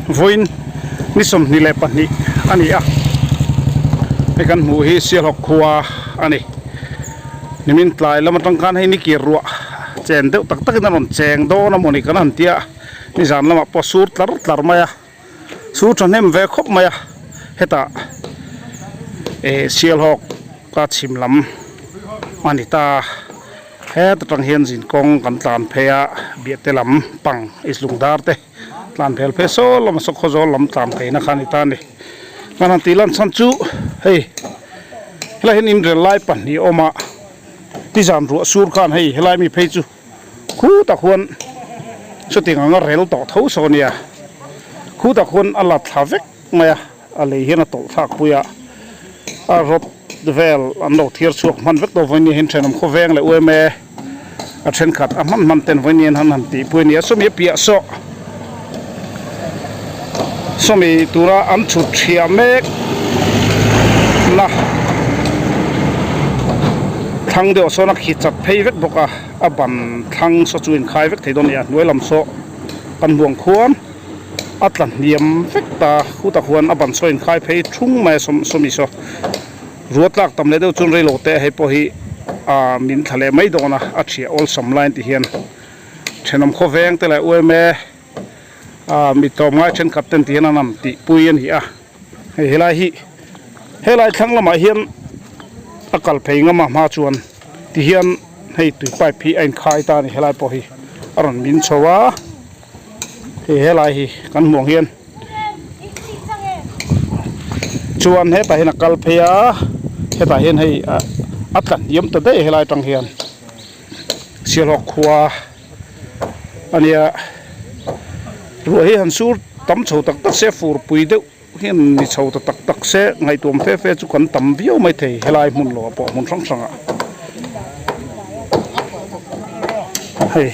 Vawiin ni 22 a ni a, hei kan hmuh hi Sialhawk khua a ni. Nimin tlai lam atang khan hei ni kir ruah chen deuh tak takin a rawn cheng dawn a mawni kan han tia, nizan lamah pawh sur tlar tlar mai a, sur thahnem ve khawp mai a, hetah eh Sialhawk ka chhim lam a ni ta. Heta tang hian zin kawng kan tlan phei a, Biahte lam pang Islungdar te tlan phel phei saw lama saw khawzawl lam tlan pheina kha a ni ta a ni. Kan han tih lan chhan chu hei helai hian inrel lai pahnih a awm a, tizan ruah sur khan hei helai mi phei chu khutah khuan chutiang anga rel tawh tho saw a nia, khutah khuan a la thla vek mai a. A lei hian a tawlh thlak pui a, a rawt vel an lo thir chhuak hman vek tawh vawiin hian thenawm khawveng leh uaime a thenkhat a hman hman ten vawiin hian han han tih pui a ni a, sawmi a piah saw sawmi tura an chhut thiah mek na thlang deuh sawn a khi chat phei vek bawk a, a ban thlang saw chu inkhai vek thei dawn a ni a, hnuai lam saw kan hmuang khuan. A tla hniam vek ta, khutah khuan a ban saw inkhai phei thung mai a sawm sawmi saw ruat tlak tam leh deuh chuan reilo te hei pawh hi ah min thla leh mai dawn a, a thiah awlsam lai an ti hian thenawm khawveng te leh uaime ah mi tlawm ngai thenkhat ten ti hian an han tih pui a ni a, hei helai hi helai thlang lamah hian a kal phei ngam a hma chuan ti hian hei tui pipe hi a inkhai ta a ni helai pawh hi a rawn min chho a. Hei helai hi kan hmuh ang hian chuan hetah hian a kal phei a hetah hian hei a tla hniam ta daih helai atang hian Sialhawk khua a nia ruah hi han sur tam chho tak tak se fur pui deuh hian ni chho ta tak tak se ngaihtuam fe fe chu kan tam viau mai thei helai hmun lo ah pawh hmun hrang hrang ah hei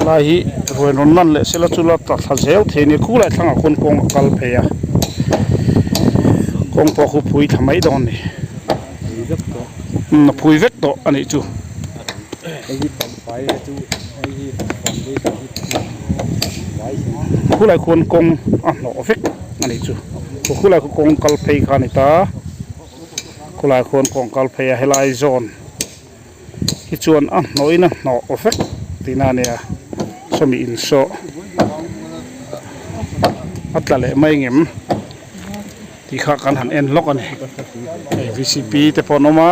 lai hi ruai rawn lan leh sela chu la tla thla zel thei a ni khulai thlangah khawn kawng a kal phei a kawng pawh khu phui thla mai dawn a ni a phui vek tawh a nih chu. Khulai khuan kawng a hnawh vek a nih chu khulai khu kawng kal phei kha a ni ta khulai khuan kawng kal phei a helai zawn hi chuan a hnawh in a hnawh vek tihna a nia sawmi insawh a tla leh mai ngem tih kha kan han en lawk a ni hei vcp te pawh an awm a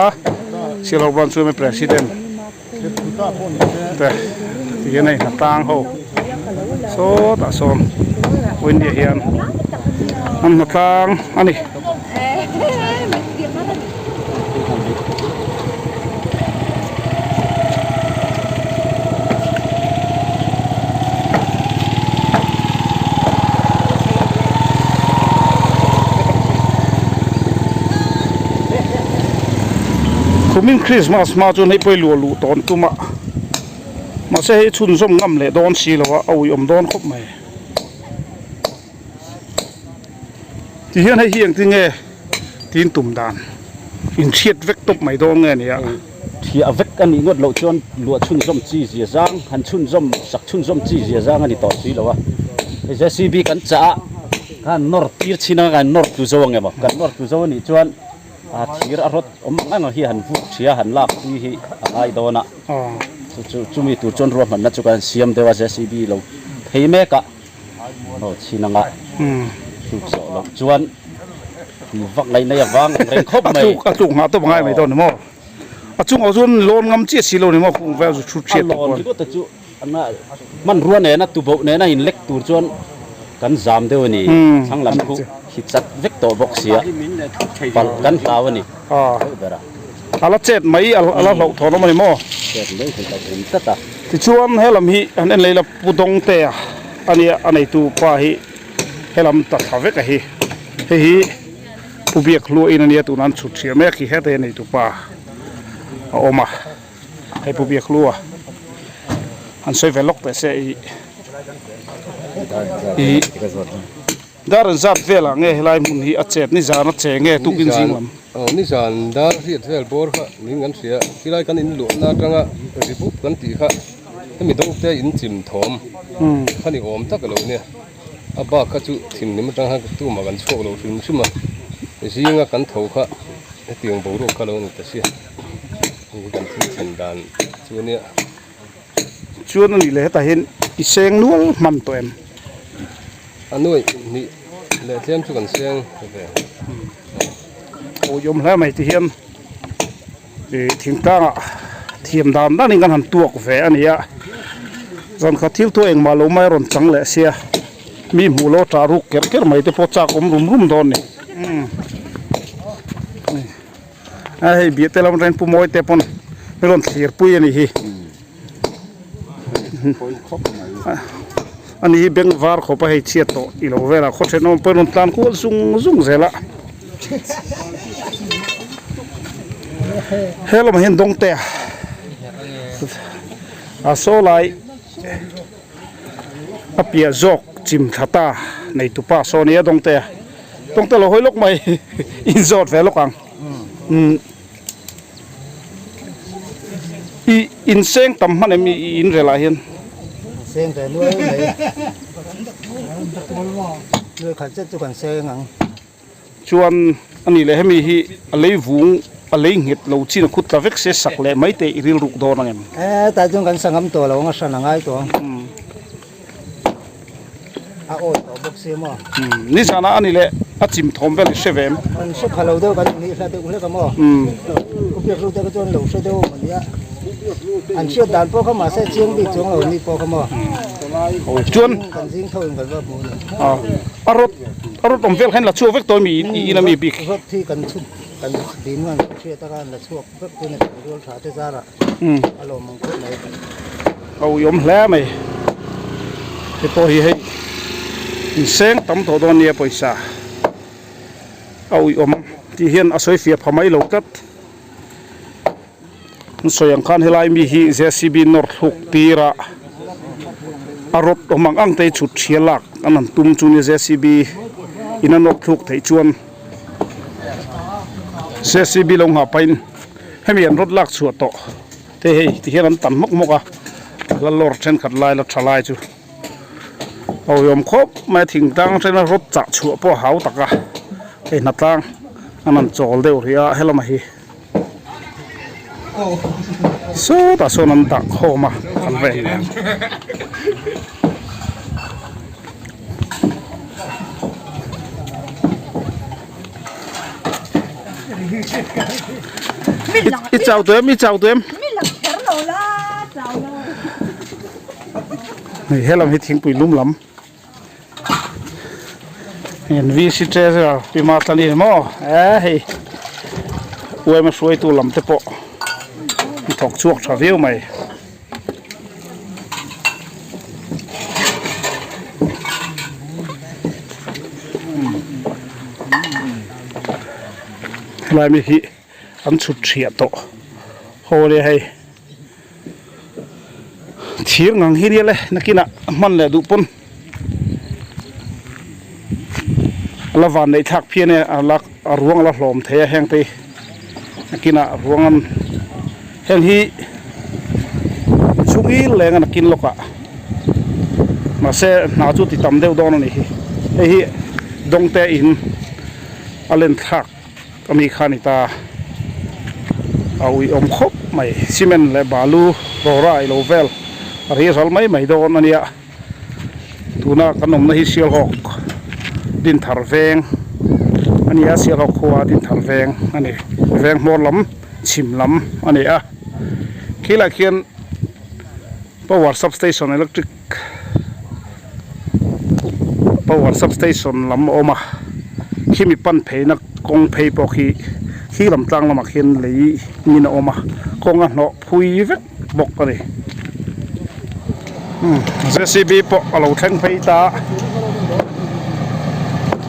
Sialhawk branch chu president te ti hian hei hnatlang ho sawtah sawn India hian an hnatlang a ni. Kumin Christmas hma chuan hei pawh hi luah luh tawn tum a mahse hei chhunzawm ngam leh dawn si lo a a uiawm dawn khawp mai. Ti hian hei hi engtin nge tin tum dan inhriat vek tawp mai dawn nge nia. Thiah vek a nih ngawt loh chuan luah chhunzawm chi zia zang han chhunzawm sak chhunzawm chi zia zang a ni tawh si lo a. Hei JCB kan chah a khan nawr tir chin anga kan nawr tlu zo ang emaw kan nawr tlu zo a nih chuan a thir a rawt awm ang ang hi han vuk thia han lak pui hi a ngai dawn a. Chu chu chumi tur chuan ruahmanna chu kan siam deuh a JCB lo phei mek a. Aw chin anga tluk zawh loh chuan ti vak ngaih nei avang ang reng khawp mai. A tluk nghah tawp ngai mai dawn ni maw? A chungah chuan lawn ngam chiah si lo ni maw khung vel chu chhut hriat tawh. A lawn ringawt te chu hmanrua nena tuboh nena inlek tur chuan kan zam deuh a ni. Thlang lam khu hi chat vek tawh bawk sia palh kan hlau a ni. A la chet mai a la hlauh thawn awm a ni maw? Chet mai thei hlauh awm tlat a. Tichuan helam hi han en leh ila Pu Dawngtea a nia a neitu pa hi helam ta thla vek a hi. Hei hi Pu Biakhlua in a nia tuna an chhut hriah mek hi heta hi a neitu pa a awm a. Hei Pu Biakhlua han sawi ve lawk teh se i i Dar an zat velah nge helai hmun hi a chet nizan a che nge tukin zing lam? Aw nizan dar riat vel bawr kha min kan hria khilai kan in luahna atanga ri bup kan tih kha. Hemi dawngte in chim thawm kha ni awm tak a lo nia. A bak kha chu thimhlim atang khan tumah kan chhuak lo hrim hrim a, zinga kan tho kha hetiang boruak kha lo ni ta sia. Hei hi kan thil thlen dan chu a nia. Chuan a nih leh hetah hian i seng nual hman tawh em? A nuaih hnih leh tlem chu kan seng ve. Awi awm hle mai ti hian. Ih thingtlangah thiam dan danin kan han tuak ve a ni a zan khat thil thu engmah lo mai a rawn chang leh sia mi hmuh loh a tah ruk kerh kerh mai te pawh chak awm rum rum dawn a ni a hei biah te lam atangin pu mawi te pawn min rawn thlir pui a ni hi a ni hi beng var khawp a hei chhiat tawh i lo velah khaw thenawm pawh in rawn tlan kual zung zung zel a. He lamah hian dawngte a saw lai a piah zawk chim thla ta nei tupa saw nia dawngte dawngte lo hawi lawk mai in zawt ve lawk ang umm ih in seng tam hman em i in rel ah hian. Seng ve nual mai nual khat zet chu kan seng ang. Chuan a nih leh hemi hi a lei vung a lei nghet lo chin a khut tla vek se sak leh mai te i rilruk dawn ang em? E tah chuan kan sangam tawh lo ang a hran a ngai tawh ang. A awi tawh bawk si maw? Nizan ah a nih leh a chim thawm vel i hre ve em? Kan hre pha lo deuh kan nih hla deuh hlek a maw? U biak lu te kha chuan lo hre deuh a nia. An hriat dan pawh kha mahse chiang bik chuang lo ni pawh kha maw? Chuan kan zing tho in kan va hmu a ni. A rawt a rawt awm vel khan la chhuak vek tawh mi i in ami bik. Rawt hi kan chhun kan dim ngan kan hriat a khan la chhuak vek tun a kan rual tha te zar ah a lawm ang khawp mai. A uiawm hle mai hei pawh hi hei inseng tam tawh dawn nia pawisa a uiawm tih hian a sawi fiah pha mai lo tlat. An sawi ang khan helai mi hi JCB nawr thluk tir a a rawt awm ang ang te hi chhut thia lak an han tum chu nia JCB in a nawr thluk theih chuan JCB lo nghah pahin hemi an rawt lak chhuah tawh te hei ti hian an tan hmawk hmawk a la lawr thenkhat lai la tha lai chu a awihawm khawp mai a thingtlang atangin a rawt chah chhuah pawh a hau tak a hei hnatlang an han chawl deuh rih a helamah hi. Sawtah sawn an dah khawm a kan va en ang. I chau tawh em i chau tawh em? Hei helam hi thingpui lum lam. An VC treasurer Pi Matlani ni maw eh hei uaima hruaitu lam te pawh an thawk chhuak tha viau mai. Helai mi hi an chhut thiah tawh ho ania hei. Thir ngang hi nia le nakinah hman leh duh pawn a la van neih thlak phian e a la a ruang a la hlawm thei a heng te hi nakinah ruang an heng hi chhung il leng a nakin lawkah mahse hna chu ti tam deuh dawn a nih hi hei hi dawngte in a len thlak. Ka mi kha a ni ta a uiawm khawp mai cement leh balu rawra ilo vel a ri ral mai mai dawn a nia tuna kan awmna hi Sialhawk Dinthar veng a ni a Sialhawk khua Dinthar veng a ni veng hmawr lam chhim lam a ni a khilaiah khian power substation electric power substation lam a awm a khimi pan pheina kawng phei pawh khi khi lam tlang lamah khian lei in a awm a kawng a hnawh phui vek bawk a ni J C B pawh a lo thleng phei ta a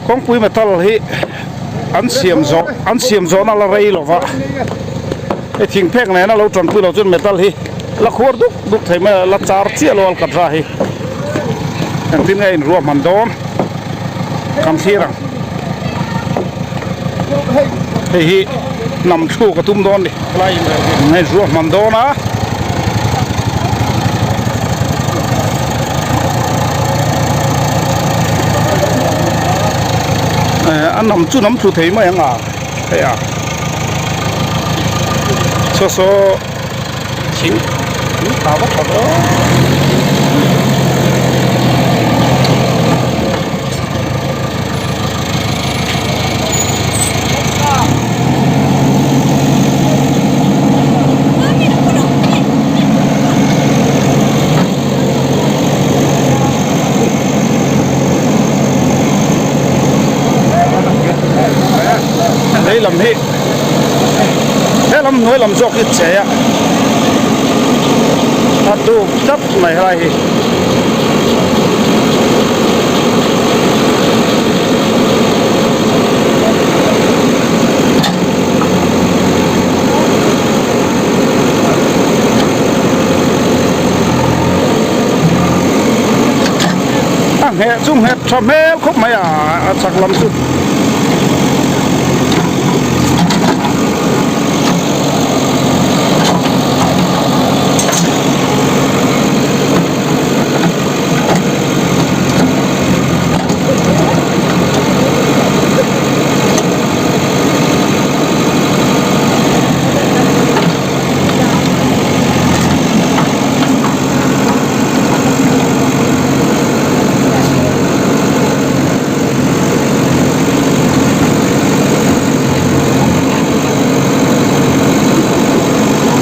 kawngpui metal hi an siam zawh an siam zawhna la rei lo va hei thing phek nena lo tanpui loh chuan metal hi la khuar duk duk thei mai a la char chiah lo alkatra hi engtin nge a inruahman dawn kan thlir ang hei hi hnam thluk a tum dawn a ni a inruahman dawn a. A nam chu nam thlu thei mai ang a hei a saw saw thing thing tha vak vak aw. Lei lam hi he lam hnuai lam zawk hi che a a duk tlat mai helai hi. A ngheh chu nghet tha hmel khawp mai a a chak lam chu.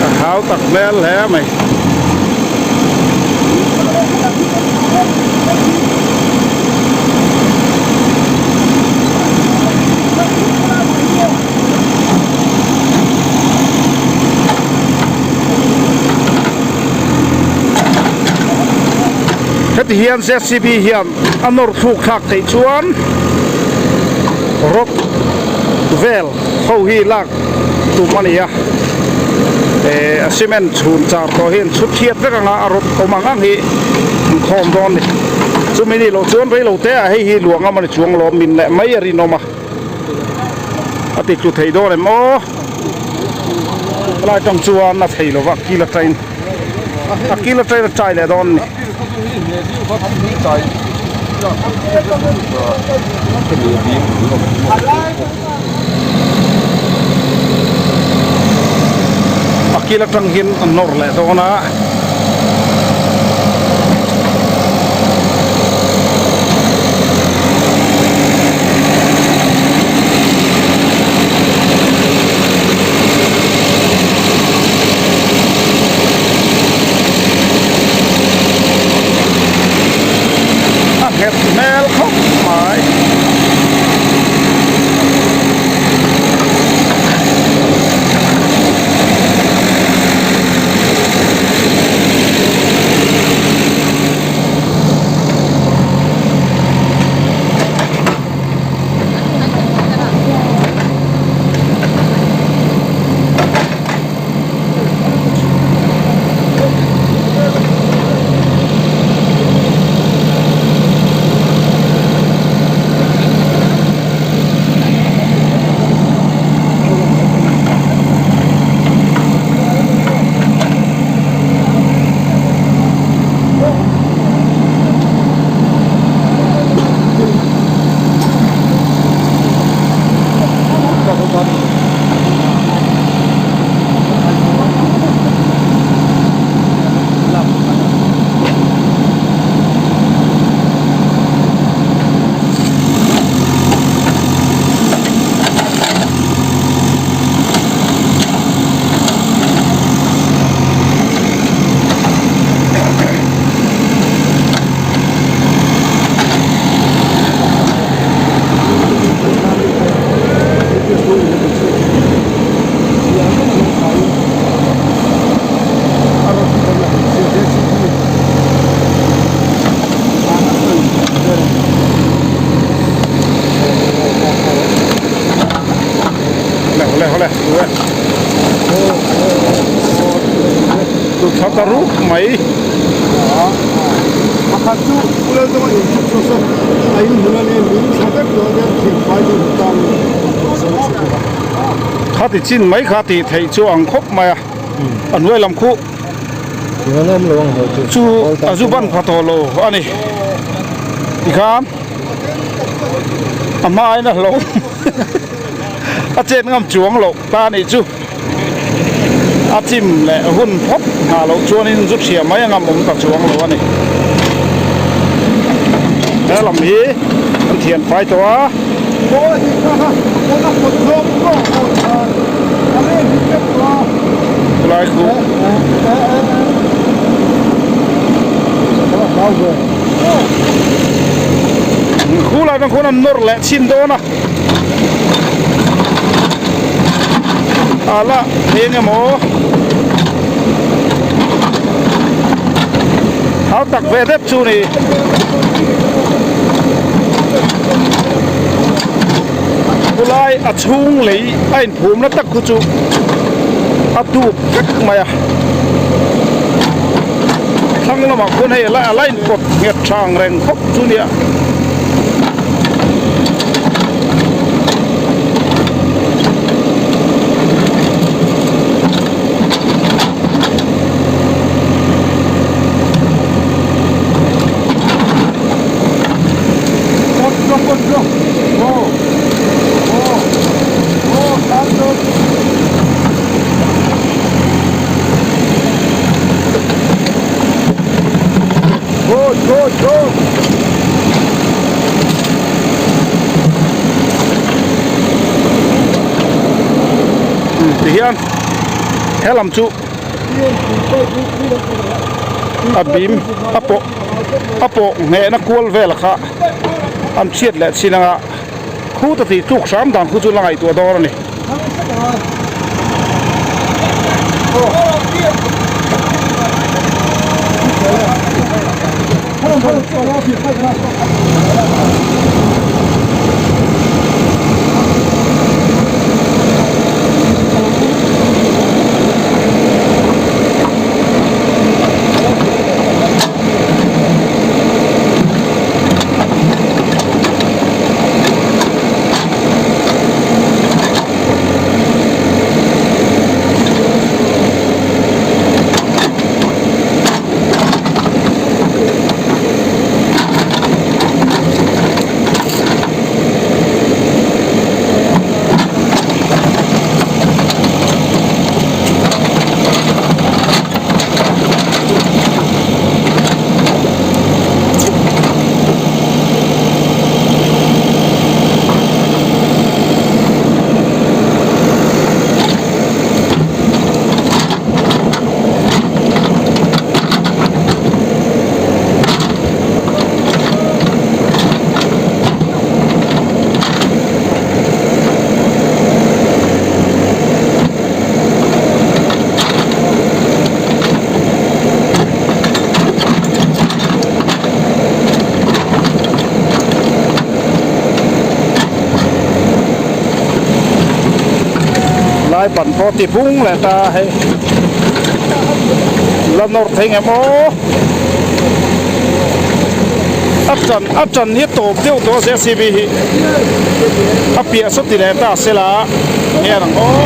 A hau tak hmel hle mai. Heti hian JCB hian a nawr thluk thlak theih chuan rock vel ho hi lak tum a ni a eh a cement chhun char tawh hi an chhut thiat vek ang a a rawt awm ang ang hi an khawm dawn a ni chumi nih loh chuan reilo te ah hei hi luang a mawni chuang lawm min leh mai a rinawm a. A ti tlu thei dawn em aw helai tang chuan a thei lova a kil atangin a kil atangin a chai leh dawn a ni. A kil atang hian a nawr leh dawn a. A nghet hmel khawp mai. Awle awle awle tu tha ta ruk mai pakhat chu pulal dawng a in chhuk chu saw a in hmun a ni min thla vek dawn hian thing fai deuh tang kha ti chin mai kha tih theih chu ang khawp mai a a hnuai lam khu chu a zu ban pha tawh lo a ni tikhan. A hma in a hlawm a chet ngam chuang loh ta anih chu. A chim leh hun phawt nghah loh chuanin zu thiam mai anga awm ta chuang lo a ni. He lam hi an thian fai tawh a. Khulai khu Khulai atang khuan an nawr leh chhin dawn a. Ala eng emaw hau tak ve deuh chu ni. Khulai a chhung lei a inphum na tak khu chu a duk vek mai a. Thlang lamah khuan hei a la inpawt nghet tha ang reng khawp chu nia. Tihian he lam chu a bim a pawh a pawh nghehna kual vel kha an chhiat leh chin anga khuta tih tluk hram dan khu chu la ngaihtuah dawn a ni. Lai ban pawh ti bung leh ta hei la nawr thei ngem aw a tan a tan hi a tawp deuh tawh a JCB hi a piah saw ti leh ta sela nge ang aw.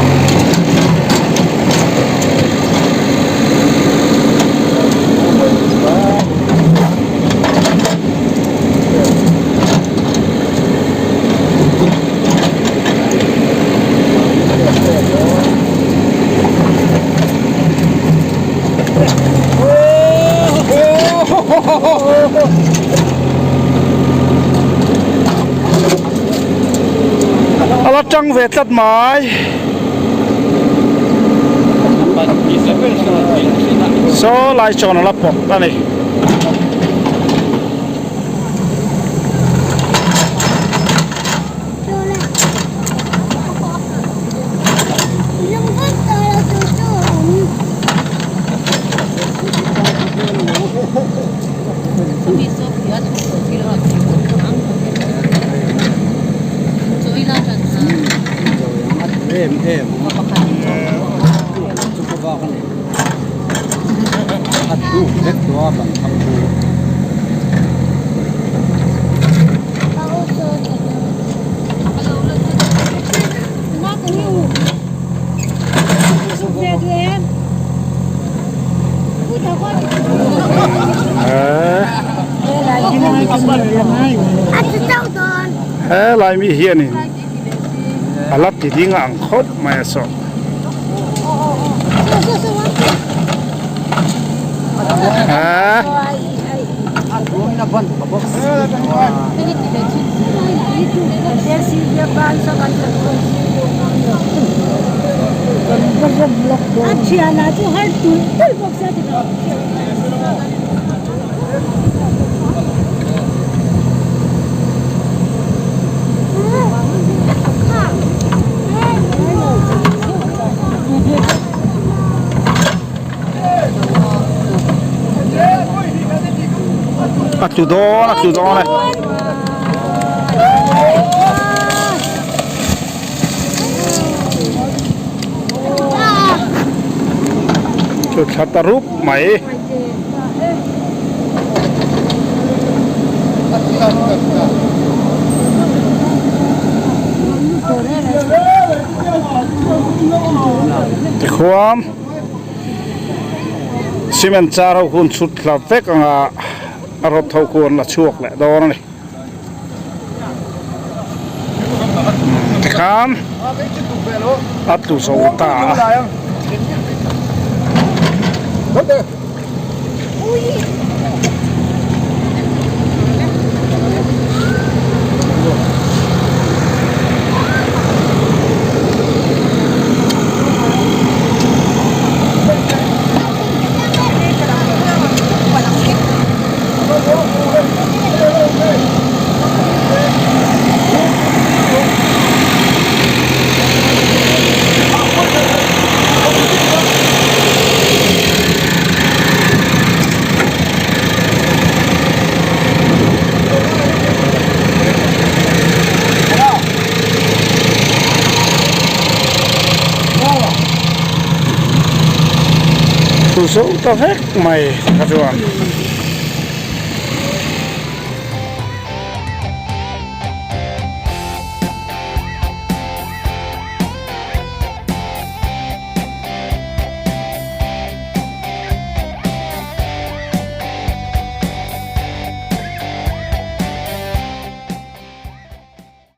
A la tang ve tlat mai. Saw lai chuan a la pawt a ni. Helai mi hianin a la ti ding ang khawp mai a saw. A tlu dawn a tlu dawn e. Tlu thla ta rup mai. Tikhuan cement char ho khu an chhut thla vek ang a a rawt ho khu an la chhuak leh dawn a ni tikhan a tlu zo ta a. Thu zo ta vek mai kha chuan.